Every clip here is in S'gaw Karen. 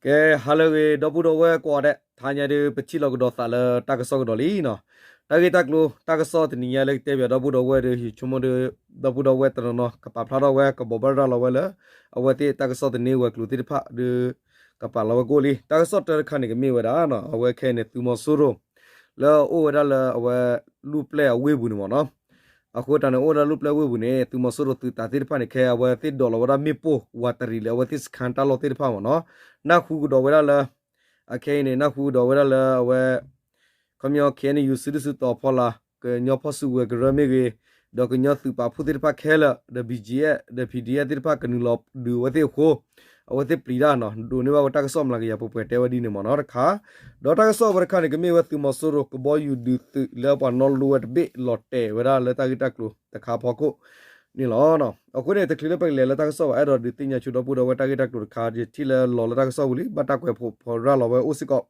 ကဲ ဟါလၢအဂ့ၤ ဒီပုၢ်ဒီဝဲၢ်ကိးဂၤဒဲး, တဟါညါဒုး ပထံၣ်လိာ်ကဒီးသးလၢတၢ်ကစီၣ်ကဒီးလံနီၤ. တၢ်ဂ့ၢ်တၢ်ကျိၤ တၢ်ကစီၣ်တနံၤညါလၢကတဲပၠးဒီပုၢ်ဒီဝဲၢ်ဒီး ယဆိကမိၣ်ဒီး ဒီပုၢ်ဒီဝဲၢ်တနီၤနီၤ ကပာ်ဖျါထီၣ်ဝဲ ကဘိးဘၣ်ရၤလီၤဝဲလၢ အဝဲသ့ၣ်တၢ်ကစီၣ်သန့ဝဲၤကျိၤသ့ၣ်တဖၣ်ဒီး ကပာ်လီၤဝဲကအိၣ်လံ. တၢ်ကစီၣ်တၢတခါန့ၣ် ကမ့ၢ်ဝဲဒၣ်နီၤ အဝဲခဲအံၤန့ၣ် သုးမီၤစိရိၤ လၢအအိၣ်ဝဲဒၣ်လၢအဝဲ လူၢ်ပျဲၢ်အဝ့ၢ်ပူၤန့ၣ်မ့ၢ်နီၤ. အဃိတၢ်န့ၣ်အိၣ်ဝဲဒၣ်လူၢ်ပျဲၢ်ဝ့ၢ်ပူၤန့ၣ် သုးမီၤစိရိၤသုးတၢ်သ့ၣ်တဖၣ်န့ၣ် ခဲအဝဲသ့ၣ်ဒိးလီၤဝဲဒၣ်မ့ၣ်ပိၢ်ဝးတရံးလၢအဝဲသ့ၣ်စခါတၢ်လီၢ်သ့ၣ်တဖၣ်မ့ၢ်နီၤ. နၢ်ဟူကဒီးဝဲဒၣ်လၢ အခဲအံၤန့ၣ် နၢ်ဟူကဒီးဝဲဒၣ်လၢအဝဲ ခီပညီ ခ့ၣ်အဲၣ်ယူၣ် စုဒုၣ်စုတီၤဖီလာ် ကညီဖီၣ်စုကဝဲၤကရၢမ့ၢ်ဂ့ၤ, ဒီးကညီသုးပာ်ဖှိၣ်သ့ၣ်တဖၣ်ခဲလၢာ် ဒီး ဘီၣ်ကၠံၣ်အ့ၣ် ဒီး ပီၣ်ဒီၣ်အ့ၣ် သ့ၣ်တဖၣ်ကနုာ်လီၤဒုးအဝဲသ့ၣ်အဃိ အဝဲသ့ၣ်ပျံၤတၢ်နီၤ ဒိးန့ၢ်ဘၣ်ဝဲတၢ်ကစီၣ်မျးကယၤပှဲၤပှဲၤတဲဝဲဒ်န့ၣ်မ့ၢ်နီၤတခါ. ဒီးတၢ်ကစီၣ်ဝဲတခါန့ၣ် ကမ့ၢ်ဝဲသုးမီၤစိရိၤ ကဘီယူၤဒုးသုးလၢပှၤနီလိဝဲတဘ့ၣ်လီၤတဲာ်ဝဲဒၣ်လၢတၢ်ဂ့ၢ်တၢ်ကျိၤတခါဖီခိၣ်န့ၣ်လီၤ. အဃိန့ၣ် တချုးလၢပကလဲၤလၢတၢ်ကစီၣ်ဘၣ် အဲၣ်ဒိးဒုးသ့ၣ်ညါဆူဒီပုၢ်ဒီဝဲၢ်တၢ်ဂ့ၢ်တၢ်ကျိၤတခါ ယထံၣ်လၢလီၤလၢတၢ်ကစီၣ်ပူၤလံ ဘၣ်တၢ်ကွဲးဖိးရၤလီၤဝဲအိၣ်စ့ၢ်ကီး.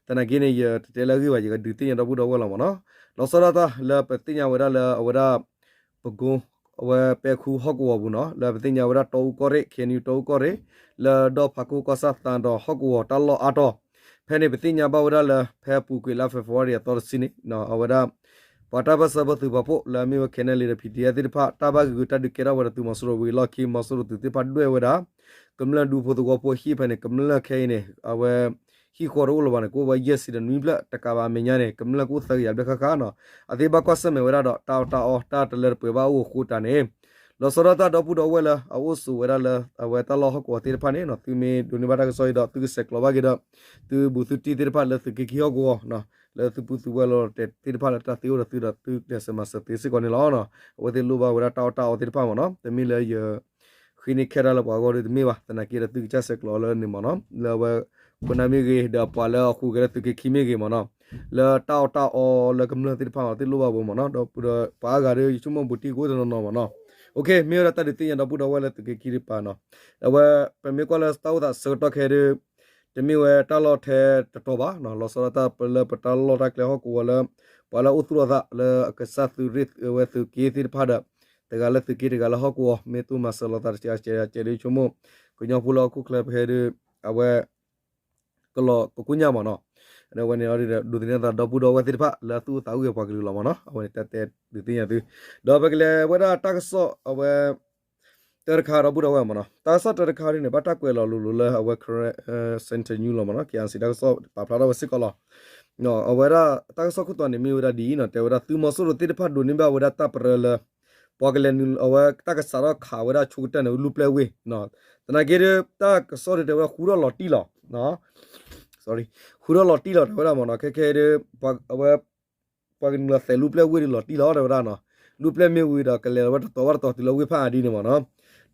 သနာ်က့န့ၣ် ယတတဲလၢအဂ့ၢ်ဘၣ် ယကဒုးသ့ၣ်ညါဒီပုၢ်ဒီဝဲၢ်လီၤမ့ၢ်နီၤ. လီၤဆီဒၣ်တၢ်လၢပသ့ၣ်ညါဝဲဒၣ်လၢအဝဲဒၣ် ပကိ အဝဲပဲၤခူဟီၣ်ကဝီၤပူၤနီၤ လၢပသ့ၣ်ညါဝဲဒၣ်တီအူကီၢ်ရ့ၣ် ခ့ၣ်အဲၣ်ယူၣ် တီအူကီၢ်ရ့ၣ် လၢဒီဖးခိၣ်ကီၢ်ဆၣ်သးဒီးဟီၣ်ကဝီၤတၢ်လီၢ်အါတီၤ ဖဲန့ၣ် ပသ့ၣ်ညါဘၣ်ဝဲဒၣ်လၢ ဖဲအပူၤကွံာ်လါ February အသီတဆံန့ၣ် အဝဲဒၣ် ပှၤတၢ်ပၢၢ်ဆၢဖိသုးပာ်ဖှိၣ်လၢအမ့ၢ်ဝဲ ခ့ၣ်အဲၣ်ယူၣ် ဒီး ဘီၣ်ကၠံၣ်အ့ၣ် သ့ၣ်တဖၣ် တၢ်ဘၣ်ဂုာ်ဂုာ်တၢ်ဒုးကဲထီၣ်ဝဲဒီးသုးမီၤစိရိၤဝံၤအလီၢ်ခံ မီၤစိရိၤသုးသ့ၣ်တဖၣ်ဒွဲၣ်ဝဲဒၣ် ကမျၢၢ်ဒူဖိသဝီဖိအဟံၣ်ဖဲန့ၣ် ကမျၢၢ်ခဲအံၤန့ၣ် အဝဲ ဟံၣ်ဃီတအိၣ်လၢၤဘၣ်န့ၣ် ကအိၣ်ဝဲယဲၢ်ဆံဒီးနွံဖျၢၣ် တကးဘၣ်အမဲာ်ညါန့ၣ် ကမျၢၢ်ကအိၣ်သၢကယၤဘျဲၣ်ဃၣ်ဃၣ်နီၤ. အသ့ၣ်ဘၣ်ကွၢ်ဆၢၣ်မဲာ်ဝဲဒၣ်ဒီး တၢ်အီၣ်တၢ်အီတၢ်တလၢတပှဲၤဘၣ်အိၣ်အဃိတၢ်န့ၣ် လီၤဆီဒၣ်တၢ်ဒီပုၢ်ဒီဝဲၢ်လၢအအိၣ်ဆိးဝဲဒၣ်လၢအဝဲတၢ်လီၢ်ဟီၣ်ကဝီၤသ့ၣ်တဖၣ်န့ၣ်နီၤ သုမ့ၢ်ဒိးန့ၢ်ဘၣ်တၢ်ကစီၣ်အံၤဒီး သုကဆဲးကျိးဘၣ်က့ၤဒီး သုဘူးသုတံၢ်သ့ၣ်တဖၣ်လၢသုးက့ခံဟီၣ်ကဝီၤ လၢသုပုၢ်သုဝဲၢ်လီၤတဲာ်သ့ၣ်တဖၣ်လၢတၢ်သ့အိၣ်ဒီးသုဒီးသုကျဲးစၢးမၤစၢၤသ့စ့ၢ်ကီးန့ၣ်လီၤ. အဝဲသ့ၣ်လိၣ်ဘၣ်ဝဲဒၣ်တၢ်အီၣ်တၢ်အီသ့ၣ်တဖၣ်မ့ၢ်နီၤ တမ့ၢ်လၢယ ဃ့န့ၢ်ခဲတၢ်လၢပှၤဂီၢ်ဒီးတမ့ၢ်ဘၣ် သနာ်က့ဒီးသုကစၢ်ဆဲးကျိးအီၤလၢန့ၣ်မ့ၢ်နီၤ လၢအဝဲ ခိၣ်နၢ်မ့ၢ်ဂ့ၤ ဒီးပှၤလၢအဃုာ်က့ၤလၢသုးက့ခံမ့ၢ်ဂ့ၤမ့ၢ်နီၤ လၢတၢ်အီၣ်တၢ်အီလၢကမျၢၢ်သ့ၣ်တဖၣ်မ့ၢ်နီၤ သ့ၣ်လိၣ်ဘၣ်ဝဲမ့ၢ်နီၤ ဒီးပှၤအါဂၤဒီးယဆိကမိၣ်ဘူးတံၢ်ကအိၣ်တနီၤနီၤမ့ၢ်နီၤ. မ့ၢ်ဝဲဒၣ်တၢ်ဒုးသ့ၣ်ညါဒီပုၢ်ဒီဝဲၢ်လၢသုးက့ခံတကပၤနီၤ အဝဲ ပမ့ၢ်ကွၢ်လၢတၢ်အိၣ်သးဆၢကတီၢ်ခဲအံၤဒီး တမ့ၢ်ဝဲတၢ်လီၢ်ထဲတတီၤဘၣ်နီၤ လီၤဆီဒၣ်တၢ်လၢပတၢ်လီၢ်တၢ်ကျဲဟီၣ်ကဝီၤလၢ ပှၤလၢအအိၣ်သူၣ်လီၤသးလၢအကစၢ်သုးရ့ၣ်ဝဲသုးက့သ့ၣ်တဖၣ်ဒီး တဂၤလၢသုးက့တဂၤလၢဟီၣ်ကဝီၤ မ့ၢ်သူၣ်မၤစၢၤလိာ်သးတကဲးတကဲးဒီး ယဆိကမိၣ် ကညီဖိလၢဟီၣ်ခိၣ်ချၢဖဲဒီး အဝဲ ကလီၤကကူညၢ်မ့ၢ်နီၤ အဝဲန့ၣ်ဒိးသန့ၤသးဒီပုၢ်ဒီဝဲၢ်သ့ၣ်တဖၣ်လၢအသူၣ်အိၣ်သးအိၣ်ဂ့ၤပှၤကလုာ်လီၤမ့ၢ်နီၤ အဝဲန့ၣ်တၢ်တဲဒုးသ့ၣ်ညါသု ဒီးပကလဲၤဝဲဒၣ်တၢ်ကစီၣ်အဝဲ တၢတခါဒီပုၢ်ဒီဝဲၢ်မ့ၢ်နီၤ တၢ်ကစီၣ်တၢတခါဒ်န့ၣ် ဘၣ်တၢ်ကွဲးလီၤလိၤလိၤလၢအဝဲ Karen Center News လီၤမ့ၢ်နီၤ KRC တၢ်ကစီၣ်ပာ်ဖျါထီၣ်ဝဲစ့ၢ်ကီးလီၤ. အဝဲဒၣ်တၢ်ကစီၣ်ခိၣ်တီန့ၣ်မ့ၢ်ဝဲဒၣ်ဒ်အံၤနီၤ တဲဝဲဒၣ်သုးမီၤစိရိၤသ့ၣ်တဖၣ်ဒိးန့ၢ်ဘၣ်ဝဲဒၣ်တၢ်ပရၢလၢ ပှၤကလဲၤနုာ်အဝဲတၢ်ကစးထီၣ်ခးဝဲဒၣ်ဆိကတၢၢ်န့ၣ် လူၢ်ပျဲၢ်ဝ့ၢ် သနာ်က့ဒီး တၢ်ကစီၣ်ဒ်တဲဝဲဒၣ်ဃူထီၣ်လီၤတံၢ်လီၤ ဃူထီၣ်လီၤတံၢ်လီၤတဲဝဲဒၣ်မ့ၢ်နီၤ ခဲခဲဒီး အဝဲ ပှၤကနုာ်လီၤသဲးလူၢ်ပျဲၢ်ဝ့ၢ်ဒီးလီၤတံၢ်လီၤတဲဝဲဒၣ်နီၤ လူၢ်ပျဲၢ်မ့ၢ်ဝံၤဒီးကလဲၤလီၤဝဲတတီၤဘၣ်တတီၤတုၤလၢဝ့ၢ်ဖးအါဒ်န့ၣ်မ့ၢ်နီၤ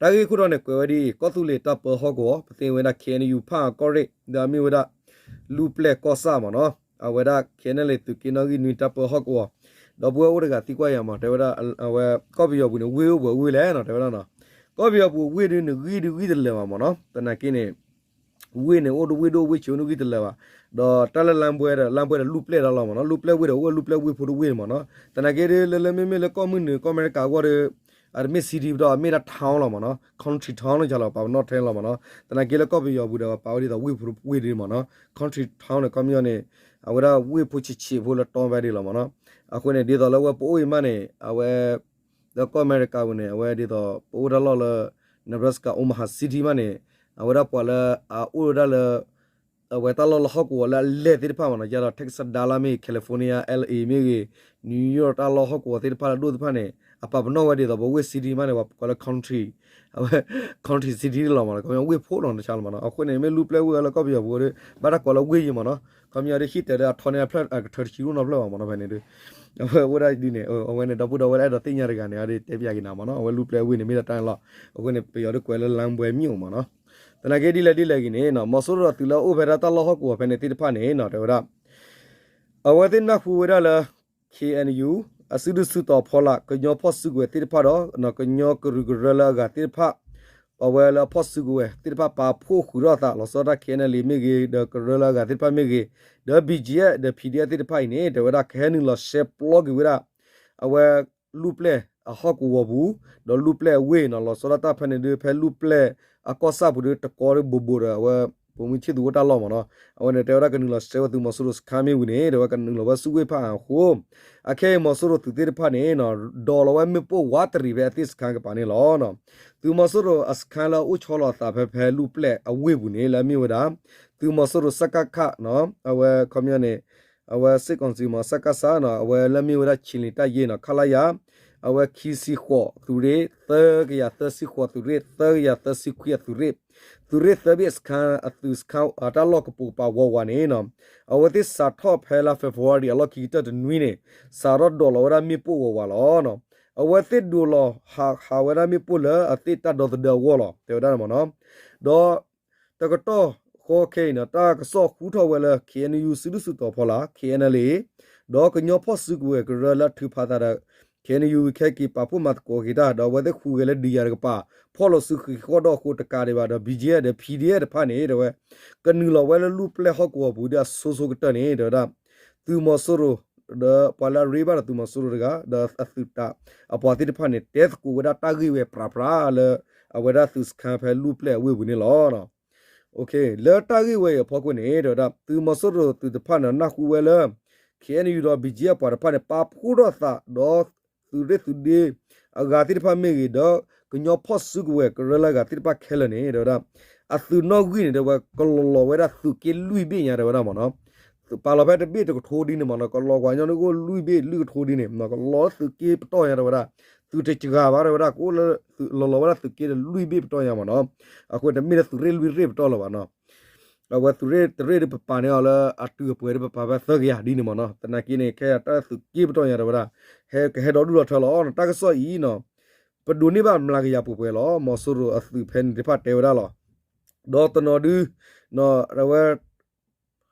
တၢ်ဂ့ၢ်ခိၣ်တီန့ၣ် ကွဲးဝဲဒ်အံၤ ကီၢ်သူလ့ၤတၢ်ပၢဟီၣ်ကဝီၤ ပသ့ၣ်ညါဝဲဒၣ် KNU ဖးအါကီၢ်ရ့ၣ် ဒီးအမ့ၢ်ဝဲဒၣ် လူၢ်ပျဲၢ်ကီၢ်ဆၣ်မ့ၢ်နီၤ အဝဲဒၣ် KNLA သုးက့နီၣ်ဂံၢ်နွံတၢ်ပၢဟီၣ်ကဝီၤ ဒီပုၢ်ဝဲၢ်အိၣ်တဂၤသံကွၢ်ယၤမ့ၢ် တဲဝဲဒၣ် အဝဲ ကီၢ်ပယီၤပူၤန့ၣ် ဝ့ၢ်အိၣ်ပှဲၤဝ့ၢ်လဲၣ်နီၤ တဲဝဲဒၣ်နီၤ ကီၢ်ပယီၤပူၤဝ့ၢ်ဒုးန့ၣ်ဂံၢ်ဒုးဂံၢ်တလၢာ်ဘၣ်မ့ၢ်နီၤ သနာ်က့န့ၣ် ဝ့ၢ်န့ၣ်အိၣ်တဝ့ၢ်ဒိၣ်ဝ့ၢ်ဆံးအိၣ်ဒိၣ်ဂံၢ်တလၢာ်ဘၣ် ဒီးတၢ်လၢလါပှဲၤဒီး လါပှဲၤဒီးလူၢ်ပျဲၢ်တၢ်လီၤမ့ၢ်နီၤ လူၢ်ပျဲၢ်ဝ့ၢ်ဒီးအိၣ်ဝဲလူၢ်ပျဲၢ်ဝ့ၢ်ဖိတဝ့ၢ်န့ၣ်မ့ၢ်နီၤ သနာ်က့ဒ်လၢလၢမ့မ့ၢ်လၢကီၢ်မုၢ်နုာ်ကီၢ်အမဲရကၤအဂီၢ်ဒီး အတမ့ၢ် city ပဒီး အမ့ၢ်ဒၣ် town လီၤမ့ၢ်နီၤ country town လီၤ ယလီၤ ပာ်ပနီၣ်ထဲလီၤမ့ၢ်နီၤ သနာ်က့လၢကီၢ်ပယီၤပူၤဒီး ပာ်ဝဲဒ်သိးဝ့ၢ်ဖိတဝ့ၢ်ဒ်မ့ၢ်နီၤ country town န့ၣ် ခီပညီန့ၣ် အဝဲဒၣ်ဝ့ၢ်ဖိဆံးဆံးဖိလၢတီဘဲဒ်လီၤမ့ၢ်နီၤ အဃိန့ၣ် ဒ်သိးလၢဝဲပအိၣ်အံၤမးန့ၣ် အဝဲ လၢကီၢ်အမဲရကၤပူၤန့ၣ် အဝဲဒ်သိး ပအိၣ်တၢ်လီၢ်လၢ Nebraska Omaha City မးန့ၣ် အဝဲဒၣ်ပှၤလၢအအိၣ်ဝဲဒၣ်လၢ အဝဲတၢ်လီၢ်လၢဟီၣ်ကဝီၤလၢအလဲၢ်သ့ၣ်တဖၣ်မ့ၢ်နီၤ ယၤဒီး Texas Dallas မ့ၢ်ဂ့ၤ California LA မ့ၢ်ဂ့ၤ New York တၢ်လီၢ်ဟီၣ်ကဝီၤသ့ၣ်တဖၣ်လၢအဒိၣ်သ့ၣ်တဖၣ်န့ၣ် အပာ်ပနီၣ်ဝဲဒ်သိးပဝ့ၢ် city မးန့ၣ် ပှၤကိးလၢ country အဝဲ country city လီၤမ့ၢ်နီၤ ခီပညီဝ့ၢ်ဖိလီၤတၢ်ဆါလီၤမ့ၢ်နီၤ အဃိန့ၣ် မ့ၢ်လူၢ်ပျဲၢ်ဝ့ၢ်လၢကီၢ်ပယီၤပူၤဒီး ဘၣ်တၢ်ကိးလၢဝ့ၢ်ယံၤမ့ၢ်နီၤ ခီပညီဒ်ဟံၣ်တဲာ်ဒီးအထီန့ၢ်အဖျၢၣ်အကထၢတဆံရိၣ်နီတဖျၢၣ်ဘၣ်မ့ၢ်နီၤ ဖဲန့ၣ်ဒီး အဝဲအိၣ်ဒၣ်ဒ်န့ၣ် အဝဲန့ၣ် ဒီပုၢ်ဒီဝဲၢ်လၢအဲၣ်ဒိးသ့ၣ်ညါတဂၤန့ၣ် အဒုးတဲပျးက့ၤနၤမ့ၢ်နီၤ အဝဲလူၢ်ပျဲၢ်ဝ့ၢ်န့ၣ် မ့ၢ်ဒၣ်တၢ်န့ၣ်လီၤ အဃိန့ၣ် ပယီၤဒုးကွဲးလၢ လမ်းပွဲမြို့ မ့ၢ်နီၤ သနာ်က့ဒ်လဲၣ်ဒ်လဲၣ်ဂ့ၤန့ၣ် မီၤစိရိၤဒီးသုးလၢအအိၣ်ဖဲဒၣ်တၢ်လီၢ်ဟီၣ်ကဝီၤဖဲန့ၣ်သ့ၣ်တဖၣ်န့ၣ်နီၤ တဲဝဲဒၣ် အဝဲသ့ၣ်နၢ်ဟူဝဲဒၣ်လၢ KNU အစုဒုၣ်စုတီၤဖီလာ် ကညီဖီၣ်စုကဝဲၤသ့ၣ်တဖၣ်ဒီး ကညီကရူၢ်ကရၢလၢအဂၤသ့ၣ်တဖၣ် အဝဲလၢအဖီၣ်စုကဝဲၤသ့ၣ်တဖၣ် ပာ်ဖှိၣ်ဃုာ်ထီၣ်အသး လီၤဆီဒၣ်တၢ် KNLA မ့ၢ်ဂ့ၤ ဒီးကရၢလၢအဂၤသ့ၣ်တဖၣ်မ့ၢ်ဂ့ၤ ဒီး ဘီၣ်ကၠံၣ်အ့ၣ် ဒီး ဘီၣ်ကၠံၣ်အ့ၣ် သ့ၣ်တဖၣ်အံၤန့ၣ် တဲဝဲဒၣ်ကဟဲနုာ်လီၤရှဲပျီက့ၤဝဲဒၣ် အဝဲ လူၢ်ပျဲၢ်အဟီၣ်ကဝီၤပူၤ ဒီးလူၢ်ပျဲၢ်အဝ့ၢ်နီၤ လီၤဆီဒၣ်တၢ်ဖဲန့ၣ်ဒုး ဖဲလူၢ်ပျဲၢ်အကီၢ်ဆၣ်ပူၤဒုး တကီဒုးဘိးဘိးဒီး အဝဲ ပိာ်မုၣ်ဆံၣ်သူၤအိၣ်တၢ်လီၢ်မ့ၢ်နီၤ, အဝဲန့ၣ်တဲဝဲဒၣ်ကနုာ်လီၤစဲဝဲသုးမီၤစိရိၤစခါမ့ၢ်ဝံၤန့ၣ် တဲဝဲကနုာ်လီၤဝဲဆူၣ်ဝ့ၢ်ဖးအါအဃိ အခဲအံၤမီၤစိရိၤသုးသ့ၣ်တဖၣ်န့ၣ် ဒိးလီၤဝဲမ့ၣ်ပိၢ်ဝးတရံးဖဲအသ့ၣ်စခါကပၤန့ၣ်လီၤ. သုးမီၤစိရိၤအစခါလၢအအိၣ်ဆီလီၤအသးဖဲဖဲလူၢ်ပျဲၢ်အဝ့ၢ်ပူၤန့ၣ် လၢအမ့ၢ်ဝဲဒၣ် သုးမီၤစိရိၤ စကခ အဝဲခီပညီန့ၣ် အဝဲ စစ်ကောင်စီ မ့ၢ် စကစ နီၤ အဝဲလၢမ့ၢ်ဝဲဒၣ် ခြေလျင်တပ်ရင်း နီၤ ခလရ အဝဲခံဆံဃိးသုးရ့ၣ် သၢကယၤသၢဆံဃိးသုးရ့ၣ် သၢကယၤသၢဆံခွံအသုးရ့ၣ် သုးရ့ၣ်သၢဘ့ၣ်အစခါ အသုးစခါ တၢ်လီၢ်ကပိာ်ကပၤဝးဝးန့ၣ်နီၤ အဝဲသ့ၣ်စးထီၣ်ဖဲလါ February အလီၢ်ခံကတၢၢ်တနွံန့ၣ် စးထီၣ်ဒိးလီၤဝဲဒၣ်မ့ၣ်ပိၢ်ဝးဝးလီၤ. အဝဲသ့ၣ်ဒိးလီၤဟးဟးဝဲဒၣ်မ့ၣ်ပိၢ်လၢအသ့ၣ်တၢ်ဒီသဒၢအဂီၢ်လီၤ တဲဝဲဒၣ်မ့ၢ်နီၤ ဒီး တကတီၢ်ဃီခဲအံၤန့ၣ် တၢ်ကစီၣ်ဟူထီၣ်ဝဲလၢ KNU စုဒုၣ်စုတီၤဖီလာ် KNLA ဒီးကညီဖီၣ်စုကဝဲၤကရၢလၢအထုးဖးသးဒီး KNU ခဲက့ၤပာ်ဖှိၣ်မၤသကိးက့ၤတၢ် ဒီးအဝဲသ့ၣ်ဃုဂဲၤလၢဒုးယၤတကပၤ ဖီၣ်လိာ်စုဃံးဃီၣ်ဒီးအဃိတကးဒံးဘၣ်ဒီး BGF ဒီး PDF တဖၣ်န့ၣ် တဲဝဲ ကနုာ်လီၤဝဲလၢလူၢ်ပျဲၢ်ဟီၣ်ကဝီၤပူၤဒ်အစိၤစိၤကတၢၢ်န့ၣ် တဲဝဲဒၣ် သုးမီၤစိရိၤ ဒီးပှၤလၢအရ့ဘၣ်ဒီးသုးမီၤစိရိၤတဂၤ ဒီးအသုးတၢ် အပှၤသ့ၣ်တဖၣ်န့ၣ် တဲသကိးဝဲဒၣ်တၢ်ဂ့ၢ်ဝဲပြးပြးလၢ အဝဲဒၣ်သုးစခါဖဲလူၢ်ပျဲၢ်အဝ့ၢ်ပူၤန့ၣ်လီၤ. လၢတၢ်ဂ့ၢ်ဝဲအံၤအဖီခိၣ်န့ၣ် တဲဝဲဒၣ် သုးမီၤစိရိၤသုးတဖၣ်န့ၣ် နၢ်ဟူဝဲလၢ KNU ဒီး BGF ပှၤတဖၣ်န့ၣ် ပာ်ဖှိၣ်ထီၣ်သးဒီးသုးရ့ၣ်သုးဒ့အဂၤသ့ၣ်တဖၣ်မ့ၢ်ဂ့ၤ ဒီးကညီဖီၣ်စုကဝဲၤကရၢလၢအဂၤသ့ၣ်တဖၣ်ခဲလၢာ်န့ၣ် တဲဝဲဒၣ် အသုးနီၣ်ဂံၢ်န့ၣ် တဲဝဲ ကလီၤလီၤဝဲဒၣ်သုးက့လွံၢ်ဘ့ၣ်ညါ တဲဝဲဒၣ်မ့ၢ်နီၤ ပာ်လီၤဖဲတဘ့ၣ်တကထိဒ်န့ၣ်မ့ၢ်နီၤ ကလီၤကွၢ်ညီန့ၣ်အိၣ်လွံၢ်ဘ့ၣ်လွံၢ်ကထိဒ်န့ၣ် ကလီၤလၢသုးက့ပတီၢ်ညါ တဲဝဲဒၣ် သုးတစှၤဘၣ် တဲဝဲဒၣ် ကအိၣ်လၢ လီၤလီၤဝဲဒၣ်သုးက့ဒီးလွံၢ်ဘ့ၣ်ပတီၢ်ညါမ့ၢ်နီၤ အဃိတမ့ၢ်လၢသုးရ့ၣ်လွံၢ်ရ့ၣ်ပတီၢ်လၢၤဘၣ်နီၤ အဝဲသုးရ့ၣ်တရ့ၣ်ဒီးပပာ်န့ၢ်အီၤလၢအတုၤအပှဲၤဒီးပပာ်ဖဲသၢကယၤဒ်န့ၣ်မ့ၢ်နီၤ သနာ်က့န့ၣ် ခဲအံၤတၢ်သုးက့ပတီၢ်ညါ တဲဝဲဒၣ် ဟဲကဟဲဒီဒူၣ်ဒီထၢလီၤ တၢ်ကစီၣ်အံၤနီၤ ပဒိးန့ၢ်ဘၣ်မျးကယၤပှဲၤပှဲၤလီၤ မီၤစိရိၤအသုးဖဲန့ၣ်တဖၣ်တဲဝဲဒၣ်လီၤ ဒီးတနီၤဒု အဝဲ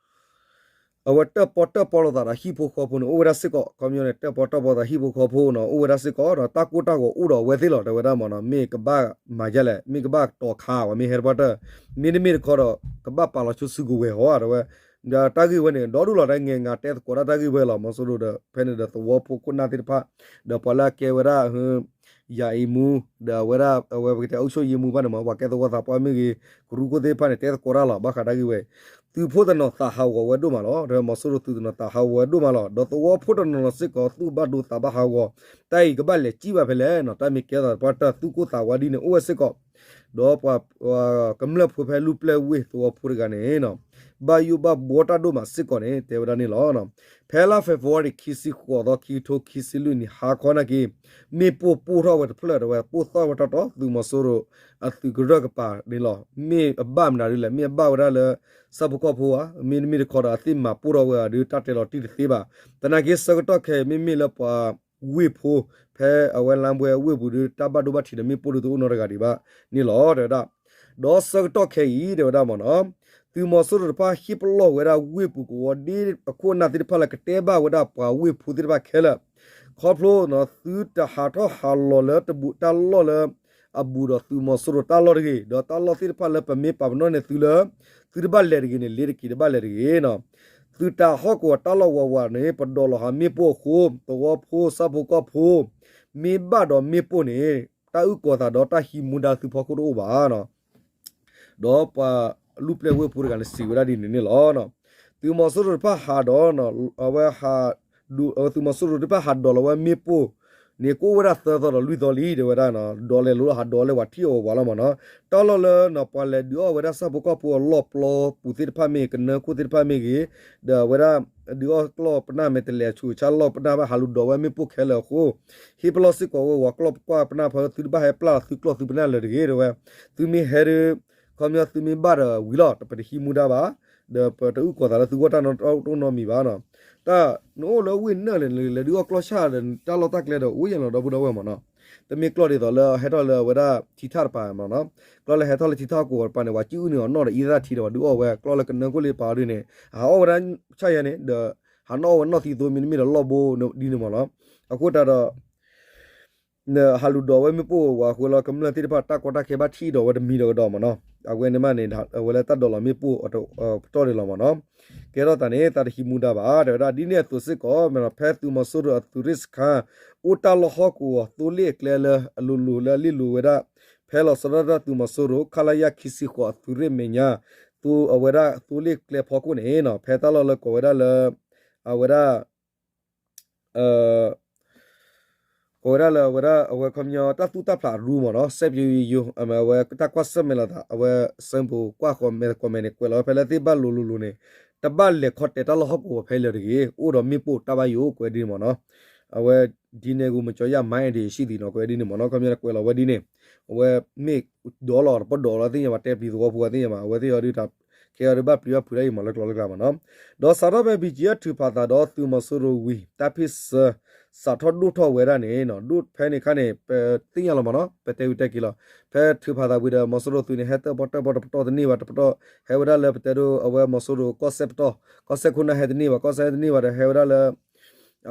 အဝဲတၢၣ်ပီတၢၣ်ပီလိာ်သးဒီးဟံၣ်ဖိဃီဖိန့ၣ် အိၣ်ဝဲဒၣ်စ့ၢ်ကီး ခီပညီန့ၣ် တၢၣ်ပီတၢၣ်ပီသးဟံၣ်ဖိဃီဖိန့ၣ် အိၣ်ဝဲဒၣ်စ့ၢ်ကီးဒီး တၢ်ကိၢ်တၢ်ဂီၤအိၣ်ဒီးအဝဲသ့ၣ်လီၤ တဲဝဲဒၣ်မ့ၢ်နီၤ မ့ၢ်ကဘၣ်မၤဒ်လဲၣ် မ့ၢ်ကဘၣ်တီၤခါ ဝဲမ့ၢ်ဟဲတပှၢ်တၢၢ် မ့တမ့ၢ်တခီဒီး ကဘၣ်ပာ်လီၤဆိစုကဝဲၤဟီ တဲဝဲ ဒီးတၢ်ဂ့ၢ်ဝဲန့ၣ် ဒီဒူၣ်လီၤ တၢ်ငဲၤငါတဲသကိးတၢ်တၢ်ဂ့ၢ်ဝဲလီၤ မီၤစိရိၤဒီး ဖဲန့ၣ်ဒီးသဝီဖိခိၣ်နၢ်သ့ၣ်တဖၣ် ဒီးပှၤလၢအကဲဝဲဒၣ် ယၤအံၤမူ ဒီးအဝဲဒၣ် အဝဲပကတဲအုပ်ချုပ်ရေးမှူးဘၣ်န့ၣ်မ့ၢ် ပှၤကဲသဝီသးပှၢ်မ့ၢ်ဂ့ၤ ကရူၢ်ခိၣ်သ့ၣ်တဖၣ်န့ၣ် တဲသကိးတၢ်လီၤ ဘၣ်ဃးတၢ်ဂ့ၢ်ဝဲအံၤ သုးဖိတနီၤသးဟးဂီၤဝဲဒိၣ်မးလီၤ ဒီးမီၤစိရိၤသုးတနီၤသးဟးဂီၤဝဲဒိၣ်မးလီၤ ဒီးသဝီဖိတနီၤနီၤစ့ၢ်ကီး သူၣ်ဘၣ်ဒိသးဘၣ်ဟးဂီၤ တၢ်အံၤကဘၣ်လဲၤစံၣ်ဘၣ်ဖဲလဲၣ်နီၤ တၢ်မ့ၢ်ကဲထီၣ်သပှၢ်တၢၢ် သူၣ်ကိၢ်သးဝါဒ်န့ၣ် အိၣ်ဝဲစ့ၢ်ကီး ဒီးပှၤ ကမျၢၢ်ဖိဖဲလူၢ်ပျဲၢ်ဝ့ၢ်သဝီဖိတဂၤန့ၣ် ဘၣ်ယိၣ်ဘၣ်ဘှီတၢ်ဒိၣ်မးစ့ၢ်ကီးန့ၣ် တဲဝဲဒၣ်န့ၣ်လီၤ. ဖဲလါ February ခံဆံဃိးသီ ခံကထိခံဆံလွံၢ်နံၣ် ဟါခီနာ်က့ မ့ၣ်ပိၢ်ပိၢ်ထီၣ်ဝဲတဖျၢၣ် တဲဝဲ ပိၢ်သီၣ်ဝဲထီၣ်တီၢ် သုးမီၤစိရိၤအသုးကရၢၢ်ကပၤန့ၣ်လီၤ. မ့ၢ်အဘၣ်မနုၤဒ်လဲၣ် မ့ၢ်အဘၣ်ဝဲဒၣ်လၢ ဆၣ်ဖိကီၢ်ဖိဧါ မ့တမ့ၢ်တခီဒီး အသ့ၣ်မၤပိၢ်ထီၣ်ဝဲဧါဒုး တၢ်တဲလီၤတံၢ်တသ့ဘၣ်. သနာ်က့ဆၢကတီၢ်ခဲအံၤ မ့မ့ၢ်လၢပှၤဝ့ၢ်ဖိ ဖဲအဝဲလါဘွဲအဝ့ၢ်ပူၤဒီး တၢ်ဘၣ်ဒိဘၣ်ထံးဒီးမ့ၣ်ပိၢ်ဒီးတအိၣ်နီတဂၤဒံးဘၣ်န့ၣ်လီၤ တဲဝဲဒၣ်. ဒီးဆၢကတီၢ်ခဲအံၤ တဲဝဲဒၣ်မ့ၢ်နီၤ သုးမီၤစိရိၤတဖၣ်ဟ့ၣ်ပလီၢ်ဝဲဒၣ်ဝ့ၢ်ပူၤကဝီၤဒ်အခိၣ်အနၢ်သ့ၣ်တဖၣ်လၢ ကတဲဘၣ်ဝဲဒၣ်ပှၤဝ့ၢ်ဖိသ့ၣ်တဖၣ်ခဲလၢာ် ခီဖျိ သုတဟးထီၣ်ဟးလီၤလၢတဘူးတၢ်လီၢ်လၢ အဘူးဒီးသုးမီၤစိရိၤတၢ်လီၢ်တဂ့ၤ, ဒီးတၢ်လီၢ်သ့ၣ်တဖၣ်လၢပမ့ၢ်ပာ်ပနီၣ်န့ၢ်သုလၢ သုတဘၣ်လဲၤတဂ့ၤန့ၣ် လ့ၤတက့ၤတဘၣ်လဲၤတဂ့ၤနီၤ. သုးတၢ်ဟီၣ်ကဝီၤတၢ်လီၢ်ဝးဝးန့ၣ် ပဒိးလီၤဟးမ့ၣ်ပိၢ်အဃိ သဝီဖိ ဆၣ်ဖိကီၢ်ဖိ မ့ၢ်ဘၣ်ဒီးမ့ၣ်ပိၢ်န့ၣ် တၢ်အုၣ်ကီၤသးဒီးတၢ်ဟံးမူဒါသုဖီခိၣ်တအိၣ်ဘၣ်နီၤ. ဒီးပှၤလူၢ်ပျဲၢ်ဝ့ၢ်ဖိတဂၤန့ၣ် စံးဝဲဒၣ်ဒ်န့ၣ်န့ၣ်လီၤ. သုးမီၤစိရိၤတဖၣ်ဟးဒီး အဝဲ သုးမီၤစိရိၤတဖၣ်ဟးဒိးလီၤဝဲမ့ၣ်ပိၢ်န့ၣ် ကအိၣ်ဝဲဒၣ်သၢသီဒီးလွံၢ်သီလံ တဲဝဲဒၣ်နီၤ. ဒိးလဲၤလိာ်ဟးဒိးလၢပှၤထံၣ်အီၤဝးလီၤမ့ၢ်နီၤ. တၢ်လီၢ်လၢပှၤလဲၤဒုးအီၣ်ဝဲဒၣ်ဆၣ်ဖိကီၢ်ဖိအလီၢ်ပျီပူၤသ့ၣ်တဖၣ်မ့ၢ်ဂ့ၤ ကနၢခိၣ်သ့ၣ်တဖၣ်မ့ၢ်ဂ့ၤ ဒီးအဝဲဒၣ် ဒုးအီၣ်ကျီၢ်ပနၢ်မ့ၢ်တလဲၤဆူၣ်ဆါလီၢ်ပနၢ်ဘၣ် ဟးလူၤဒိးဝဲမ့ၣ်ပိၢ်ခဲလၢာ်အဃိ ဟ့ၣ်ပလီၢ်စ့ၢ်ကီးဝဲ ဝးကျီၢ်ပကွၢ်ပနၢ်ဖဲ သုတဘၣ်ဟဲပျၢ်သုကျီၢ်သုပနၢ်လၢၤတဂ့ၤ တဲဝဲ. သုမ့ၢ်ဟဲဒီး ခီပညီသုမ့ၢ်ဘၣ်ဒီးဝံၤလီၤ ပတဟံးမူဒါဘၣ် ဒီးပတအုၣ်ကီၤသးလၢသုဂီၢ်တၢ်နီတမံၤဘၣ်နီၤ. တၢ်နအိၣ်လၢဝ့ၢ်နၢၣ်လဲၣ် လဲၤဒုးအီၣ်ကျီၢ်ဆၣ်ဒီး တၢ်လီၢ်တၢ်ကျဲဒီး အိၣ်ယဲၢ်လီၤ ဒီပုၢ်ဒီဝဲၢ်မ့ၢ်နီၤ. တမ့ၢ်ကျီၢ်ဒ်သိးလၢဟဲထီၣ်လၢအဝဲဒၣ်ထံထၣ်တပၤမ့ၢ်နီၤ. ကျီၢ်လၢဟဲထီၣ်လၢထံထၣ်ဟီၣ်ကဝီၤတပၤန့ၣ် ပှၤစုအုၣ်န့ၢ်အီၤနီၣ်ဒီးအံသၣ်ထံဒီး ပှၤဒုးအီၣ်ဝဲ ကျီၢ်လၢကနၢခိၣ်လၢပာ်အီၤဒ်န့ၣ် ဟးအီၣ်ဝဲဒၣ်ဆၣ်ယဲန့ၣ် ဒီး ဟးနီၣ်အီၣ်ဝဲနီၣ်သံသိ မ့တမ့ၢ်ဒီးလီၢ်ဘိဒ်န့ၣ်မ့ၢ်နီၤ. အဃိတၢ်ဒီး ဟးလူၤဒိးဝဲမ့ၣ်ပိၢ်ဝးဃိလၢကမျၢၢ်သ့ၣ်တဖၣ်တၢ်ကီတၢ်ခဲဘၣ်ထံၣ်ဒီးဝဲတမံၤဒီးကဒီးမ့ၢ်နီၤ. အဝဲန့ၣ်မးန့ၣ် အဝဲလၢတၢ်ဒိးလီၤမ့ၣ်ပိၢ်ပတီၢ်န့ၣ်လီၤမ့ၢ်နီၤ. ကဲထီၣ်သးန့ၣ် သးတဟံးမူဒါဘၣ် တဲဝဲဒၣ်ဒ်န့ၣ်အသိးစ့ၢ်ကီး ဖဲသုးမီၤစိရိၤအသုးရ့ၣ်စခါ အိၣ်တၢ်လီၢ်ဟီၣ်ကဝီၤသိလ့ၣ်အကျဲလၢအလိၤလိၤလၢအလ့ၣ်လိၤဝဲဒၣ် ဖဲလီၤဆီဒၣ်တၢ်သုးမီၤစိရိၤ ခလရ ခံဆံဃိးအသုးရ့ၣ်မဲာ်ညါ အဝဲဒၣ်သိလ့ၣ်ကျဲဖီခိၣ်န့ၣ်နီၤ ဖဲတၢ်လီၢ်လၢကိးဝဲဒၣ်လၢ အဝဲဒၣ် ကိးဝဲဒၣ်လၢအဝဲဒၣ် အဝဲခီပညီတၢ်သူၣ်တၢ်ဖျးရူမ့ၢ်နီၤ စဲးပယိယိ အဝဲတၢ်ကွၢ်ဆၢၣ်မဲာ်လိာ်သး အဝဲစဲးပူၤကွၢ်ဃီမဲာ်တကိးမဲာ်န့ၣ် ကွဲးလီၤဝဲဖဲလၢသ့ၣ်ဘၣ်လိၤလိၤလိၤန့ၣ် တဘၣ်လဲၤခီတဲာ်တၢ်လီၢ်ဟီၣ်ကဝီၤဖဲလၢၤတဂ့ၤ အိၣ်ဒီးမ့ၣ်ပိၢ်တၢ်ဘၣ်ယိၣ်ကွဲးဒ်န့ၣ်မ့ၢ်နီၤ အဝဲ ဒ်န့ၣ်ဂ့ၤ မ့ၢ်ကၠီယၣ်မါအဲၣ်ဒ့ၣ် ရရှိသီနီၤ ကွဲးဒ်န့ၣ်မ့ၢ်နီၤ ခီပညီကွဲးလီၤဝဲဒ်န့ၣ် အဝဲမ့ၢ်ဒိးလီၤတပီၢ်ဒိးလီၤသ့ၣ်ညါဘၣ် တဲပျံၤသဝီဖိသ့ၣ်ညါဘၣ် အဝဲသ့ၣ်အီၤဒုး ခဲအီၤဒုးဘၣ်ပျံၤဘၣ်ဖုးဒၣ်အံၤမ့ၢ်လၢကျိၤလၢကျါမ့ၢ်နီၤ ဒီးစးထီၣ်ဖဲ ဘီၣ်ကၠံအၣ် ထုးဖးသးဒီးသုးမီၤစိရိၤဝံၤ တၢ်ဖ့ၣ်ဆၢ စးထီၣ်ဒိၣ်ထီၣ်ဝဲဒၣ်န့ၣ် ဒိၣ်ဖဲန့ၣ်အခါန့ၣ် ပသ့ၣ်ညါလီၤမ့ၢ်နီၤ ပတဲဝံၤတဲက့ၤလီၤ ဖဲထုးဖးသးဝံၤဒီး မီၤစိရိၤသုးန့ၣ် ဟဲတၢၣ်ပီၣ်တၢၣ်ပီၣ်တပတီၢ်တန့ၢ်ဘၣ်တပတီၢ် ဟဲဝဲဒၣ်လၢပတဲဒိ အဝဲမီၤစိရိၤကီၢ်စဲၣ်ပတီၢ် ကီၢ်စဲၣ်ခိၣ်နၢ်ဟဲတန့ၢ်ဘၣ် ကီၢ်စဲၣ်ဟဲတန့ၢ်ဘၣ်ဒီး ဟဲဝဲဒၣ်လၢ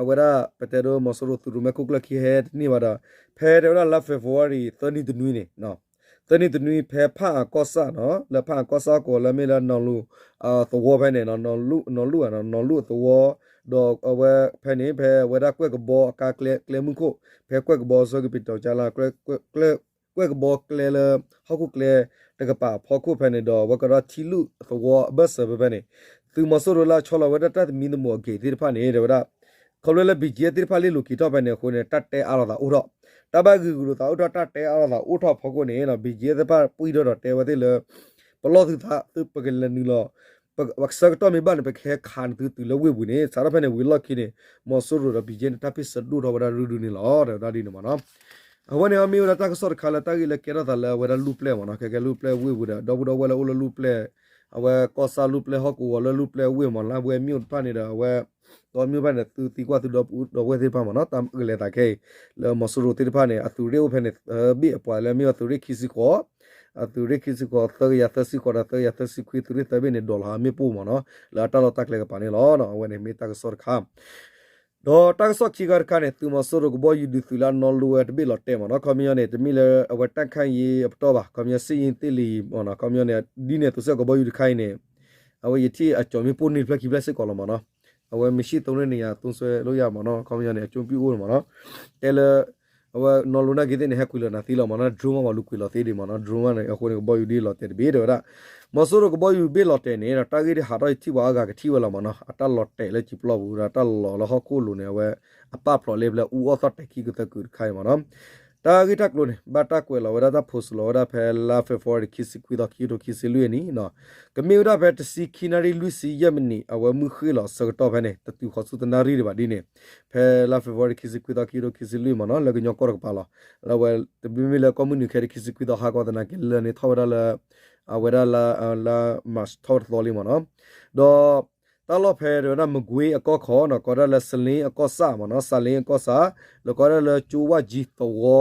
အဝဲဒၣ်ပတဲဒိ မီၤစိရိၤသုးရိၣ်မဲခိၣ်ကျၢၢ်ခံဟဲတန့ၢ်ဘၣ်ဒီး ဖဲတဲဝဲဒၣ်လါ February သၢနံၤတနွံန့ၣ် သၢနံၤတနွံဖဲဖၣ်အၣ်ကီၢ်ဆၣ်နီၤ လၢဖၣ်အၣ်ကီၢ်ဆၣ်ကီးလၢမ့ၢ်လၢနီၢ်လူၢ် သဝီဖဲန့ၣ် နီၢ်လူၢ် နီၢ်လူၢ်အသဝီ ဒီးအဝဲဖဲန့ၣ် ဖဲအဝဲဒၣ်ကွဲၢ်ကဘီအကါကျဲ ကျဲမုၢ်ခိၣ် ဖဲကွဲၢ်ကဘီဆၢကပံၤတီၤကၠါလၢ ကွဲၢ်ကဘီကျဲလၢ ဟီၣ်ခိၣ်ကျဲတကပၤအဖီခိၣ်ဖဲန့ၣ်ဒီး အဝဲကဒီးထံလူၢ်သဝီအဘၢၣ်စၢၤဖဲဖဲန့ၣ် သုးမီၤစိရိၤလၢအဆီလီၤဝဲဒၣ်တၢ်သမံသမိးအဂ့ၢ်သ့ၣ်တဖၣ်န့ၣ် တဲဝဲဒၣ် ခီဖျိလၢ ဘီၣ်ကၠံအၣ် သ့ၣ်တဖၣ်လ့ၢ်လိာ်က့ၤထီၣ်ဖဲန့ၣ်အဃိန့ၣ် တၢ်တဲအါလိာ်သးအိၣ်ထီၣ် တၢ်ဘၣ်ဂုာ်ဂုာ်လိာ်သးအိၣ်ထီၣ် တၢ်တဲအါလိာ်သးအိၣ်ထီၣ်အဖီခိၣ်န့ၣ် ဘီၣ်ကၠံအၣ် သ့ၣ်တဖၣ်ပှံၢ်ထီၣ်ဒီးတဲဝဲသ့ၣ်လၢ ပလီၢ်သုသး ပကလဲၤနုာ်လီၤ ပဆၢကတီၢ်မ့ၢ်ဘၣ်န့ၣ် ပကဟဲခးနသုတုၤလၢဝ့ၢ်ပူၤန့ၣ် စးထီၣ်ဖဲန့ၣ်ဝံၤလီၢ်ခံန့ၣ် မီၤစိရိၤဒီး ဘီၣ်ကၠံအၣ်န့ၣ် တၢ်ဖ့ၣ်ဆၢဒိၣ်ထီၣ်ဝဲဒၣ်ရုၢ်ရုၢ်န့ၣ်လီၤ တဲဝဲဒၣ်ဒ်န့ၣ်မ့ၢ်နီၤ အဝဲန့ၣ်အမ့ၢ်ဝဲဒၣ်တၢ်ကစီၣ်တခါလၢတၢ်ဂ့ၢ်လၢကဲထီၣ်သးလၢအဝဲဒၣ်လူၢ်ပျဲၢ်မ့ၢ်နီၤ ခဲကဲလူၢ်ပျဲၢ်ဝ့ၢ်ပူၤဒီး ဒီပုၢ်ဒီဝဲၢ်လၢအိၣ်လၢလူၢ်ပျဲၢ် အဝဲကီၢ်ဆၣ်လူၢ်ပျဲၢ်ဟီၣ်ကဝီၤလၢလူၢ်ပျဲၢ်ဝ့ၢ်မ့ၢ်နီၤ လၢအဝဲမ့ၢ်အိၣ်တဖၣ်န့ၣ်ဒီး အဝဲ ဒီမ့ၢ်အိၣ်တဖၣ်န့ၣ် သုသံကွၢ်သုဒီပုၢ်ဒီဝဲၢ်သ့ၣ်တဖၣ်မ့ၢ်နီၤ တၢ်ကလဲၤသးခဲအံၤ လၢမီၤစိရိၤသ့ၣ်တဖၣ်န့ၣ် အသုးရ့ၣ်အိၣ်ဖဲန့ၣ် ဘ့ၣ်အပှၤလၢအမ့ၢ်ဝဲသုးရ့ၣ်ခံဆံဃိး အသုးရ့ၣ်ခံဆံဃိး သၢကယၤသၢဆံဃိးဒီး သၢကယၤသၢဆံခွံ သုးရ့ၣ်သၢဘ့ၣ်န့ၣ် ဒိးလီၤဟးမ့ၣ်ပိၢ်မ့ၢ်နီၤ လၢအတၢ်လီၢ်တၢ်ကျဲကပၤန့ၣ်လီၤ. အဝဲန့ၣ်မ့ၢ်တၢ်ကစီၣ်တခါ ဒီးတၢ်ကစီၣ်ခံခါတခါန့ၣ် သုးမီၤစိရိၤကဘီယူၤဒုးသုးလၢအနီၣ်လိဝဲတဘ့ၣ်လီၤတဲာ်မ့ၢ်နီၤ ခီပညီန့ၣ် တမ့ၢ်လၢအဝဲတၢ်ခါအံၤအပတီၢ်ဘၣ် ခီပညီစ့ယ့ၣ်သ့ၣ်လံမ့ၢ်နီၤ ခီပညီန့ၣ် ဒ်န့ၣ်အသိးစ့ၢ်ကီးကဘီယူၤတခါအံၤန့ၣ် အဝဲယထံၣ်အကၠီၤမ့ၣ်ပိၢ်န့ၢ်တဖျၢၣ်ခံဖျၢၣ်စ့ၢ်ကီးလီၤမ့ၢ်နီၤ အဝဲမ့ၢ်ဆံၣ်သိန့ၢ်န့ၣ် ယၤသိစွဲလိယၤမ့ၢ်နီၤ ခီပညီန့ၣ် အကၠိပံၣ်အိၣ်မ့ၢ်နီၤ တဲလၢ အဝဲနီၣ်လိနာ်က့သ့ၣ်န့ၣ် ဟဲကွံာ်လီၤနၤသံလီၤမ့ၢ်နီၤ drone မ့ၢ်ပှၤလူၤကွံာ်လီၤသ့ဒံးမ့ၢ်နီၤ drone မ့ၢ်န့ၣ် အဃိန့ၣ် ကဘီယူၤဒ်လီၤတဲာ်တဘ့ၣ်တဲဝဲဒၣ် မီၤစိရိၤကဘီယူၤဘ့ၣ်လီၤတဲာ်န့ၣ်ဒီး တၢ်ဂ့ၢ်ဒ်ဟးထီၣ်ယထံၣ်ပှၤအါဂၤကထံၣ်ဝဲလီၤမ့ၢ်နီၤ အတၢ်လီၤတဲာ်လၢကံပျီပူၤဒီး တၢ်လီၤလၢဟီၣ်ခိၣ်လိၤန့ၣ် အဝဲအပာ်ဖျိးလၢဖဲလၢအူအီၣ်သီၣ်တဲာ်ခံကသၢကုာ်တခါအံၤမ့ၢ်နီၤ တၢ်ဂ့ၢ်တၢ်ကျိၤန့ၣ် ဘၣ်တၢ်ကွဲးလီၤဝဲဒၣ်တၢ် post လီၤဝဲဒၣ်ဖဲလါ February ခံဆံခွံသီ ခံကထိခံဆံလွံၢ်အနံၣ် ကမ့ၢ်ဝဲဒၣ်ဖဲတဆံခံနၣ်ရံၣ်လွံၢ်ဆံယဲၢ်မံးနံး အဝဲမုၢ်ဃ့ၢ်လီၤဆၢကတီၢ်ဖဲန့ၣ် တတုၤဃီၤဆူတနၣ်ရံၣ်ဒံးဘၣ်ဒ်န့ၣ် ဖဲလါ February ခံဆံခွံသီ ခံကထိခံဆံလွံၢ်မ့ၢ်နီၤ လၢကညီကီၢ်တကပၤလီၤ. လၢအဝဲတမ့မ့ၢ်လၢကီၢ်မုၢ်နုာ်ခဲအံၤခံဆံခွံသီဟါကီးသနာ်က့ လၢန့ၣ်ထီၣ်ဝဲဒၣ်လၢ အဝဲဒၣ်လၢ March ထီၣ်ဝဲတသီလံမ့ၢ်နီၤ. ဒီးတၢ်လီၢ်ဖဲဒၣ်ဝဲဒၣ် မကွ့အကီၢ်ခီနီၤ ကိးဒၣ်လၢ စလ့အကီၢ်ဆၣ်မ့ၢ်နီၤ စလ့အကီၢ်ဆၣ် လၢကိးဒၣ်လၢကၠိဝၣ်ကၠံသဝီ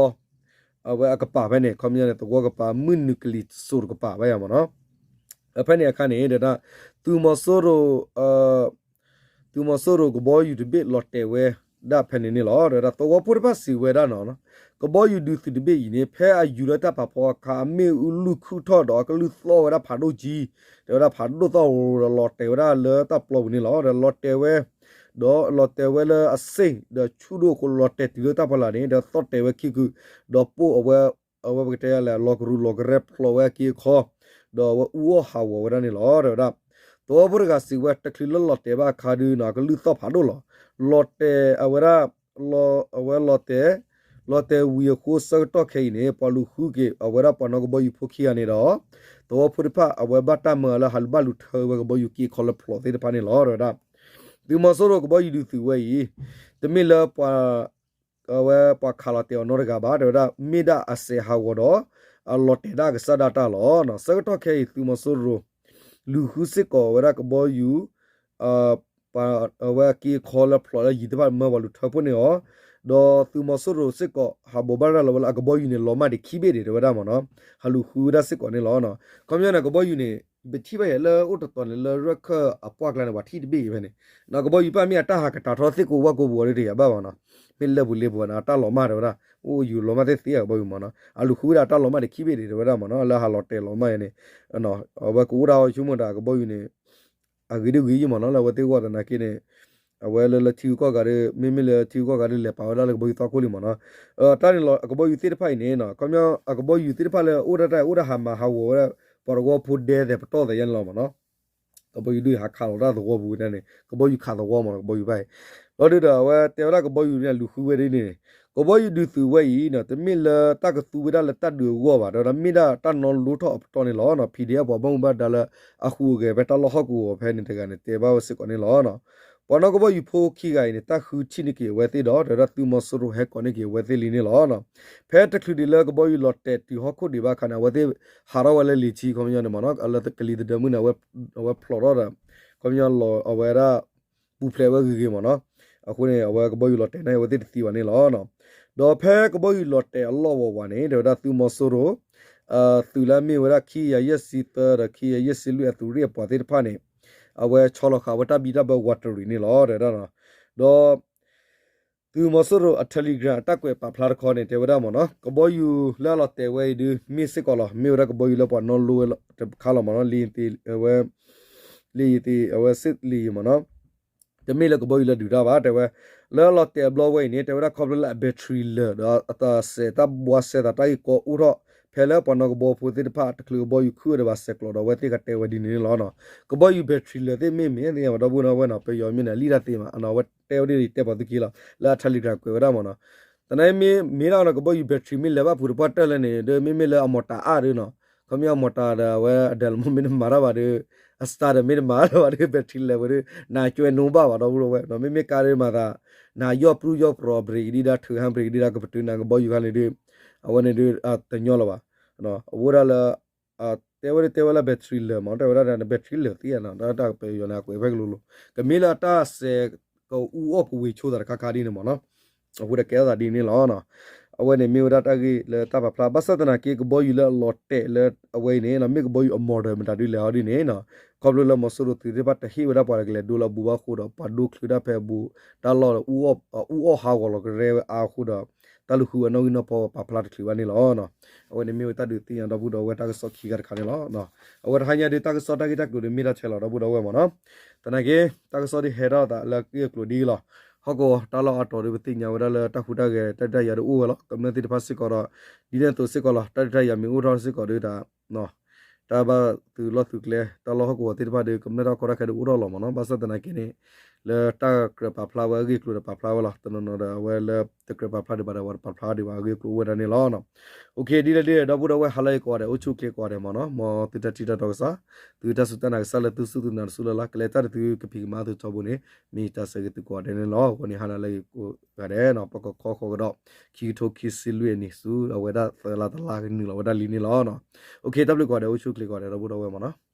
အဝဲအကပၤဖဲန့ၣ် ခီပညီန့ၣ် သဝီကပၤ မုၢ်နုာ်ကလံၤစိးတကပၤဘၣ်ယၤမ့ၢ်နီၤ. ဖဲန့ၣ်အခါန့ၣ် ဒၣ် သုးမီၤစိရိၤ သုးမီၤစိရိၤကဘီယူၤတဘ့ၣ်လီၤတဲာ်ဝဲဒၣ်ဖဲန့ၣ်န့ၣ်လီၤ. ဒီးသဝီဖိတဖၣ်စံးဝဲဒၣ်နီၤ ကဘီယူၤဒုးသုးတဘ့ၣ်အံၤန့ၣ် ဖဲအယူၤလၢတၢ်ပာ်ဖှိၣ်အခါ အမ့ၣ်အူလုၢ်ခုၣ်ထီၣ်ဒီးအကလုၢ်သီၣ်ဝဲဒၣ်ဖးဒိၣ်ကၠံ တဲဝဲဒၣ်ဖးဒိၣ်သီၣ်ဒီးလီၤတဲာ်ဝဲဒၣ်လၢတၢ်ပျီပူၤန့ၣ်လီၤ. ဒီးလီၤတဲာ်ဝဲ ဒီးလီၤတဲာ်ဝဲလၢအစ့ၣ် ဒီးဆူၣ်ဒိၣ်အဃိလီၤတဲာ်တုၤလၢတၢ်ဖီလာ်န့ၣ် ဒီးသီၣ်တဲာ်ဝဲခံကုာ် ဒီးပိၢ်အဝဲ အဝဲပကတဲလဲၣ် လီၤကရူၢ်လီၤကရဲဖျိးဝဲအက့အခီ ဒီးအဝဲအူအီၣ်ဟးဂီၤဝဲဒၣ်န့ၣ်လီၤ. တဲဝဲဒၣ် သဝီဖိတဂၤစံးဝဲ တချုးလၢလီၤတဲာ်ဘၣ်အခါဒုးနီၤ ကလုၢ်သီၣ်ဖးဒိၣ်လီၤ. လီၤတဲာ်အဝဲဒၣ် အဝဲလီၤတဲာ် လီၤတဲာ်ဝံၤအဃိဆၢကတီၢ်ခဲအံၤန့ၣ် ပှၤလူၤဃုက့ၤအဝဲဒၣ်ပှၤနီၣ်ကဘီယူၤဖိခံဂၤန့ၣ်ဒီး သဝီဖိတဖၣ်အဝဲဘၣ်တၢ်မၢလၢဟးလူၤဘၣ်လူၤထၢဝဲကဘီယူၤက့အခီလၢဖျိးသ့ၣ်တဖၣ်န့ၣ်လီၤ. တဲဝဲဒၣ် သုးမီၤစိရိၤကဘီယူၤဒုးသုးဝဲအံၤ တမ့ၢ်လၢပှၤ အဝဲပှၤခးလီၤတဲာ်အီၤနီတဂၤဘၣ် တဲဝဲဒၣ် မ့ၢ်ဒၣ်အစဲးဟးဂီၤဒီး အလီၤတဲာ်ဒၣ်အကစၢ်ဒၣ်တၢ်လီၤ. ဆၢကတီၢ်ခဲအံၤ သုးမီၤစိရိၤ လူၤဃုစ့ၢ်ကီးဝဲဒၣ်ကဘီယူၤ အဝဲအက့အခီလၢဖျိးလၢယံၤတဖၣ်မၢပှၤလူၤထၢဖှိၣ်န့ၢ်အီၤ ဒီးသုးမီၤစိရိၤစ့ၢ်ကီး ဟးဘိးဘၣ်ရၤလီၤဝဲလၢအကဘီယူၤန့ၣ် လီၤမၢ်ဒံးခံဘ့ၣ်ဒံး တဲဝဲဒၣ်မ့ၢ်နီၤ ဟးလူၤဃုဝဲဒၣ်စ့ၢ်ကီးန့ၣ်လီၤ. ခီပညီန့ၣ် ကဘီယူၤန့ၣ် ပထံၣ်ဘၣ်ယဲလၢအိၣ်တတီၤန့ၣ် လၢရၢၢ်ခၢၣ်အပှၢ်ကျါန့ၣ် ပှၤထံၣ်တဘ့ၣ်အံၤဖဲန့ၣ် ကဘီယူၤပၣ်မ့ၢ်အတၢ်ဟးကတၤထီသ့ၣ်ကိးဝၣ်ကိးပူၤအီၤဒ်တယၤဘၣ်မ့ၢ်နီၤ မ့ၢ်လၢပူၤလ့ပူၤန့ၣ် အတၢ်လီၤမၢ်တဲဝဲဒၣ် အိၣ်ယူၤလီၤမၢ်သ့ၣ်သ့ၣ်အကဘီယူၤမ့ၢ်နီၤ အလူၤဃုဝဲဒၣ်အတၢ်လီၤမၢ်ဒံးခံဘ့ၣ်ဒံး တဲဝဲဒၣ်မ့ၢ်နီၤ လၢဟးလီၤတဲာ်လီၤမၢ်ယဲန့ၣ် အဝဲကအိၣ်ဒၣ်အီၤဆိကမိၣ်တၢ်ကဘီယူၤန့ၣ် အဂ့ၤဒ်ဂ့ၤယုၢ်မ့ၢ်နီၤ လၢအဝဲသ့ၣ်ဂီၢ်သနာ်က့န့ၣ် အဝဲလၢလၢထံဂုၤကီၢ်ဂၤဒီး မ့မ့ၢ်လၢထံဂုၤကီၢ်ဂၤဒီး လဲၤပာ်ဝဲဒၣ်လၢကဘီယူၤသီခိၣ်လံမ့ၢ်နီၤ တၢ်န့ၣ်လီၤ အကဘီယူၤသ့ၣ်တဖၣ်အံၤန့ၣ် ခီပညီ အကဘီယူၤသ့ၣ်တဖၣ်လၢအိၣ်ဒၣ်တၢ်အိၣ်ဒၣ်ဟးမၤဟးဂီၤဝဲဒၣ် ပှၤတဝီဖိဒဲသဲးပတီၢ်သဲးယဲန့ၣ်လီၤမ့ၢ်နီၤ. ကဘီယူၤဒုးဟးခးလီၤတၢ်သဝီပူၤဝဲဒၣ်န့ၣ် ကဘီယူၤခးသဝီမ့ၢ်နီၤ ကဘီယူၤဘၣ်အံၤ. လီၤဒုးဒီးအဝဲတဲဝဲဒၣ်ကဘီယူၤန့ၣ် လူၤဃုဝဲဒ်န့ၣ်န့ၣ် ကဘီယူၤဒုးသုးဝဲအံၤ တမ့ၢ်လၢတၢ်ကသူဝဲဒၣ်လၢတၢ်ဒုးအဂီၢ်ဘၣ် ဒီးမ့ၢ်ဒၣ်တၢ်နီလိထီၣ်အပတီၢ်န့ၣ်လီၤ. ပီၣ်ဒ့အပှၤဘၣ်မူဘၣ်ဒါလၢအဟူးအဂဲၤဖဲတၢ်လီၢ်ဟီၣ်ကဝီၤဖဲန့ၣ်တဂၤန့ၣ် တဲဘၣ်ဝဲစ့ၢ်ကီးန့ၣ်လီၤ. ပှၤနီၣ်ကဘီယူၤဖိခံဂၤအံၤန့ၣ် တၢ်ဃုထံၣ်န့ၢ်က့ၤအဝဲသ့ၣ်ဒီး တဲဝဲဒၣ်သုးမီၤစိရိၤဟဲကိးန့ၢ်က့ၤအဝဲသ့ၣ်လံန့ၣ်လီၤ. ဖဲတချုးဒံးလၢကဘီယူၤလီၤတဲာ်တုၤဟီၣ်ခိၣ်ဒံးဘၣ်အခါန့ၣ် အဝဲသ့ၣ်ဟးထီၣ်ဝဲလၢလံာ်ထံ ခီပညီန့ၣ်မ့ၢ်နီၤ လၢကလံၤသဒၢမုၢ်န့ၣ် အဝဲဖျိးထီၣ်ဒီး ခီပညီလီၤအဝဲဒၣ် ပူၤဖျဲးဝဲဂ့ၤဂ့ၤမ့ၢ်နီၤ. အဃိန့ၣ် အဝဲကဘီယူၤလီၤတဲာ်န့ၣ် အဝဲသ့ၣ်တသံဘၣ်န့ၣ်လီၤ. ဒီးဖဲကဘီယူၤလီၤတဲာ်အလီၢ်ဝးဝးန့ၣ် တဲဝဲဒၣ်သုးမီၤစိရိၤ သုးလၢအမ့ၢ်ဝဲဒၣ်ခံကယၤယဲၢ်ဆံသၢဒီးခံကယၤယဲၢ်ဆံလွံၢ်အသုးရ့ၣ်အပှၤသ့ၣ်တဖၣ်န့ၣ် အဝဲဆီလီၤဃာ်ဝဲတၢ်ဘံၣ်တၢ်ဘၢဝးတရံးန့ၣ်လီၤ တဲဝဲဒၣ်. ဒီး သုးမီၤစိရိၤအ Telegram အတၢ်ကွဲးပာ်ဖျါတခီန့ၣ် တဲဝဲဒၣ်မ့ၢ်နီၤ ကဘီယူၤလၢအလီၤတဲာ်ဝဲအံၤဒုး မ့ၢ်စ့ၢ်ကီးလီၤ မ့ၢ်ဝဲဒၣ်ကဘီယူၤလၢပှၤနီၣ်လိဝဲတခါလီၤမ့ၢ်နီၤ လံာ်ယံၤသ့ၣ် အဝဲ လံာ်ယံၤသ့ၣ် အဝဲစ့ၣ်လံာ်ယံၤမ့ၢ်နီၤ တမ့ၢ်လၢကဘီယူၤလၢဒုးတၢ်ဘၣ် တဲဝဲ လၢအလီၤတဲာ်အဘျီဝဲအံၤန့ၣ် တဲဝဲဒၣ်ခီဖျိလၢအ battery လၢာ်ဒီးအတၢ်စဲးတၢ်ဘှါစဲသးတၢ်ဂ့ၢ်ကီအိၣ်ထီၣ် ဖဲလၢပှၤနီၣ်ကဘီဖိသ့ၣ်တဖၣ်တချုးကဘီယူၤခုၣ်ဝဲဒီးဘၣ်ဆဲးကျိးဒီးအဝဲသ့ၣ်ကတဲဝဲဒ်န့ၣ်န့ၣ်လီၤ. ကဘီယူၤ battery လၢာ်သ့ၣ်မ့ၢ်မ့ၢ်သ့ၣ်ညါဘၣ် ဒီပုၢ်ဒီဝဲၢ်နီၤ ပယီၤမ့ၢ်န့ၣ် လံၣ်တၢ်သ့မး အဝဲတဲဝဲဒ်အံၤ တဲပိာ်သုခံလီၤ လၢအ Telegram ကွဲးဝဲဒၣ်မ့ၢ်နီၤ သနာ်မ့ၢ်မ့ၢ်ဒၣ်နီၤ ကဘီယူၤ battery မ့ၢ်လၢာ်ဘၣ်ဖုးတပှၢ်တၢၢ်လၢန့ၣ် ဒီးမ့မ့ၢ်လၢအမီၢ်တၢ်အါဒုးနီၤ ခီပညီအမီၢ်တၢ်ဒီးအဝဲအဒၢးလီၤမ့ၢ်တမၤတၢ်ဘၣ်ဒီး အ start ဒီးမ့ၢ်တမၤတၢ်ဘၣ်ဒီး battery လၢာ်ဝဲဒီး နၤကွဲးနိဘၣ်ဘၣ် ဒီပုၢ်ဒီဝဲၢ်နီၤ မ့မ့ၢ်ကါဒုးမၤသး နၤယီၢ်ပြူၢ်ယီၢ်ပြီၤ brake ဒံးဒၣ် ထုးဟါ brake ဒံးဒၣ် ကပတုာ်နၤကဘီယူၤခါန့ၣ်ဒုး အဝဲန့ၣ်ဒုး တညီလၢၤဘၣ် အဝဲဒၣ်လၢ တဲဝဲဒၣ်တဲဝဲလၢ battery လၢာ်မ့ၢ် တဲဝဲဒၣ် battery လၢာ်သ့ဧါနီၤ တၢ်ပယီၤန့ၣ် အကွဲးဖဲကလိၤလိၤ ကမ့ၢ်လၢအတၢ်စဲးကအူအီၣ်ကဝ့ၤဆိသးတခါခါဒ်န့ၣ်မ့ၢ်နီၤ အဃိဒီးကဲထီၣ်သးဒ်န့ၣ်လီၤ. အဝဲန့ၣ်မ့ၢ်ဝဲဒၣ်တၢ်ဂ့ၢ်လၢတၢ်ပာ်ဖျါ ဘၣ်ဆၣ်သနာ်က့ကဘီယူၤလၢအလီၤတဲာ်လၢအဝဲအံၤန့ၣ် မ့ၢ်ကဘီယူၤအ model မတၤဒ်လဲၣ်ဟီဒ်န့ၣ် ခီဖျိလၢမီၤစိရိၤသုးသ့ၣ်တဖၣ်တဟ့ၣ်ဝဲဒၣ်ပှၤကလဲၤဒိလၢအဘူးဘၣ်အဃိဒီး ပှၤဒိချ့တၢ်ဖဲအဘူး တၢ်လီၢ်ဒီး အူအီၣ်ဟးဂီၤလီၤကရဲဝဲအါအဃိဒီး တၢ်လူၤဃုဝဲနီၣ်ဂံၢ်နီၣ်ဖီပာ်ဖျါတချုးဘၣ်န့ၣ်လီၤ. အဝဲန့ၣ်မ့ၢ်ဝဲတၢ်ဒုးသ့ၣ်ညါဒီပုၢ်ဒီဝဲၢ်တၢ်ကစီၣ်ခံဂၤတခါန့ၣ်လီၤ. အဝဲတဟါညါဒုးတၢ်ကစီၣ်တၢ်ဂ့ၢ်တၢ်ကျိၤဒုးမ့ၢ်ဒၣ်ထဲလီၤ ဒီပုၢ်ဒီဝဲၢ်မ့ၢ်နီၤ သနာ်က့ တၢ်ကစီၣ်ဒုးဟဲထီၣ်သးလၢအဂ့ၢ်အကျိၤဒ်အံၤလီၤ. ဟီၣ်ကဝီၤတၢ်လီၢ်အါတီၤဒုး ပသ့ၣ်ညါဝဲဒၣ်လၢတၢ်ဟူးတၢ်ဂဲၤတၢ်ဒုးတၢ်ယၤဒုးအိၣ်ဝဲလီၤ. ကမျၢၢ်သ့ၣ်တဖၣ်စ့ၢ်ကီးဒီး ဒ်န့ၣ်အသိးစ့ၢ်ကီးလီၤ. တၢ်ဒုးတၢ်ယၤမ့ၢ်အိၣ်ထီၣ်စ့ၢ်ကီးဒုးတၢ် တၢ်ဘၣ်သုးလီၢ်သုးကျဲ တၢ်လီၢ်ဟီၣ်ကဝီၤသ့ၣ်တဖၣ်ဒီး ကမျၢၢ်တၢ်ကီတၢ်ခဲဒုးအိၣ်ထီၣ်လီၤမ့ၢ်နီၤ. ဘၣ်ဆၣ်သနာ်က့န့ၣ် လၢတၢ်ကြၢးပာ်ဖျါဝဲအဂ့ၢ်အကျိၤဒီးပာ်ဖျါဝဲလီၤ. တနီၤနီၤဒီးအဝဲလၢတကြၢးပာ်ဖျါဒံးဘၣ်ဒီး ပာ်ဖျါဒံးဘၣ်အဂ့ၢ်အကျိၤအိၣ်ဝဲဒၣ်န့ၣ်လီၤ. ဒ်လဲၣ်ဒ်လဲၣ် ဒီပုၢ်ဒီဝဲၢ်ဟါလၢအဂ့ၤကိးဂၤဒဲး အိၣ်ဆူၣ်အိၣ်ချ့ကိးဂၤဒဲးမ့ၢ်နီၤ. မ်သုတၢ်ထံၣ်တၢ်တီကစၢ် သုတၢ်စူၢ်တၢ်နာ်ကစၢ်လၢသုစူၢ်သုနာ်တစူၢ်လၢ်လၢ် ကလဲၤတၢ်ဒ်သုကဖံးကမၤသုထီဘိန့ၣ် မ့ၢ်တၢ်ဆၢဂ့ၤသုကိးဂၤဒဲးန့ၣ်လီၤ. အဃိန့ၣ် ဟါလၢအဂ့ၤကိးဂၤဒဲးနီၤ ပကခီဃီကဒီး ခံကထိခံဆံလွံၢ်အနံၣ်ဆူ အဝဲဒၣ်သၢလါတလါကနုာ်လီၤဝဲဒၣ်လံန့ၣ်လီၤ. အိၣ်ခ့ တၢ်ဘျုးကိးဂၤဒဲး အိၣ်ဆူၣ်အိၣ်ချ့ကိးဂၤဒဲး ဒီပုၢ်ဒီဝဲၢ်မ့ၢ်နီၤ.